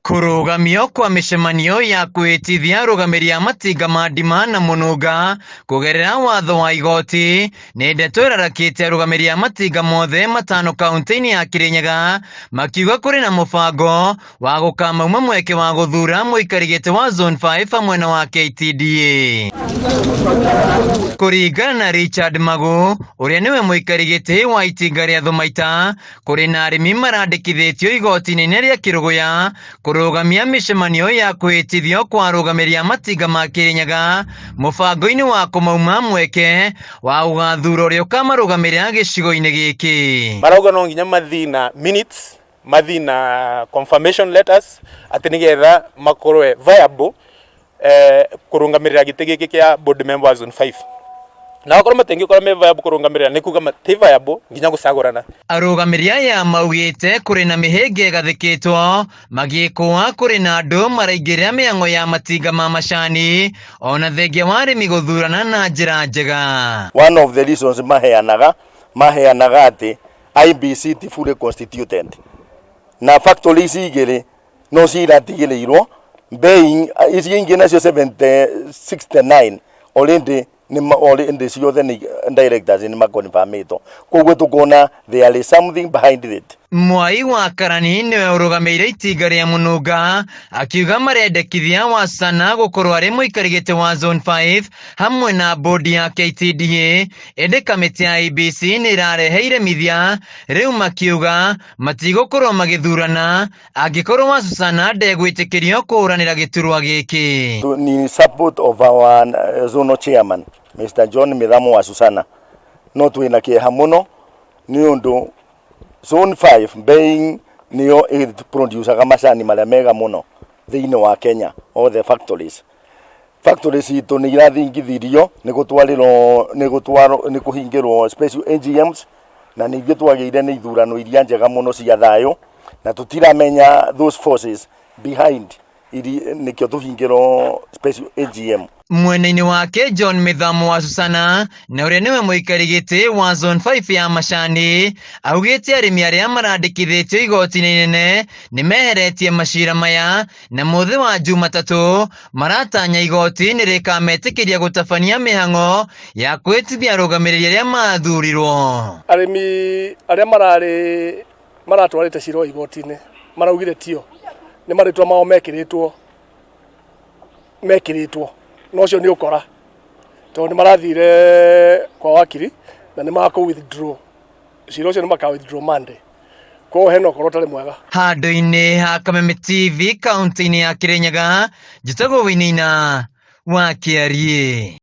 Kũrũgamio kwa mĩcemanio ya kwĩhĩtithia arũgamĩrĩri a matinga ma ndima na mũnunga kũgerera watho wa igoti nĩ ndeto ĩrarakĩte arũgamĩrĩri a matinga mothe matano kaunti-inĩ ya Kirinyaga makiuga kũrĩ na mũbango wa gũkamauma mweke wa gũthura mũikari gĩtĩ wa Zone 5 hamwe na wa KTDA. Kũringana na Richard Magu ũrĩa nĩwe mũikari gĩtĩ wa itinga rĩa Thũmaita, kũrĩ na arĩmi marandĩkithĩtio igoti-inĩ inene rĩa Kĩrũgũya kũrũgamia mĩcemanio ya kwĩhĩtithio kwa arũgamĩrĩri a matinga ma Kĩrĩnyaga mũbango-inĩ wa kũmauma mweke wa gũgathura ũrĩa ũkamarũgamĩrĩra gĩcigo-inĩ gĩkĩ. Marauga no nginya mathiĩ na minutes, mathiĩ na confirmation letters atĩ nĩgetha makorwe viable kũrũgamĩrĩra gĩtĩ gĩkĩ kĩa board member wa zone 5. Na okorwo matingĩkorwo me viable kũrũgamĩrĩra nĩ kuga ti viable nginya gũcagũrana. Arũgamĩrĩri aya maugĩte kũrĩ na mĩhĩnga ĩgathĩkĩtwo magĩkũa kũrĩ na andũ maraingĩrĩra mĩhang'o ya matinga ma macani ona thengia wa arĩmi gũthurana na njĩra njega. One of the reasons maheanaga atĩ IEBC ti fully constituted na factory ici igĩrĩ no ciratigĩrĩirwo being ici ingĩ nacio 70 69 already nĩ already ciothe nĩ directors nĩ makonfirmĩtwo, koguo tũkona there is something behind it. Mwai wa Karani nĩwe ũrũgamĩire itinga rĩa Mũnunga akiuga marendekithia Wasana gũkorwo arĩ mũikari gĩtĩ wa Zone 5 hamwe na bodi ya KTDA, ĩndĩ kamĩtĩ ya IEBC nĩ ĩrarehe iremithia rĩu makiuga matigũkorwo magĩthurana angĩkorwo Wasusana ndegwĩtĩkĩrio kũhũranĩra gĩturwa gĩkĩ. Ni support of our zonal chairman Mr John Mithamo wa Susana, no twĩna kĩeha mũno nĩ ũndũ zone 5 being nĩyo ĩproducaga macani marĩa mega mũno thĩinĩ wa Kenya, all the factories citũ nĩ irathingithirio nĩ gũtwarĩrwo nĩ gũtwarwo nĩ kũhingĩrwo special AGMs, na ningĩ twagĩire nĩ ithurano iria njega mũno cia thayũ, na tũtiramenya those forces behind iri nĩkĩo tũhingĩrwo special AGM. Mwena-inĩ wake John Mithamo wa Susana na ũrĩa nĩwe mũikari gĩtĩ wa Zone 5 ya macani augĩte arĩmi arĩa marandĩkithĩtio igoti-inĩ inene nĩ meheretie macira maya, na mũthĩ wa Jumatatũ maratanya igoti nĩ rĩkametĩkĩria gũtabania mĩhang'o ya kwĩtithia arũgamĩrĩri arĩa mathurirwo. Arĩmi arĩa mararĩ maratwarĩte cira ũyũ igoti-inĩ maraugire tio nĩ marĩtwa mao mekĩrĩtwo no ũcio nĩ ũkora tondũ nĩ marathire kwa wakiri na nĩ makũ withdraw cira ũcio, nĩ maka withdraw Monday, koguo hena ũkora ũtarĩ mwega. Handũ-inĩ ha Kameme TV kaunti-inĩ ya Kirinyaga, njĩtagwo Wĩinĩina wa Kĩariĩ.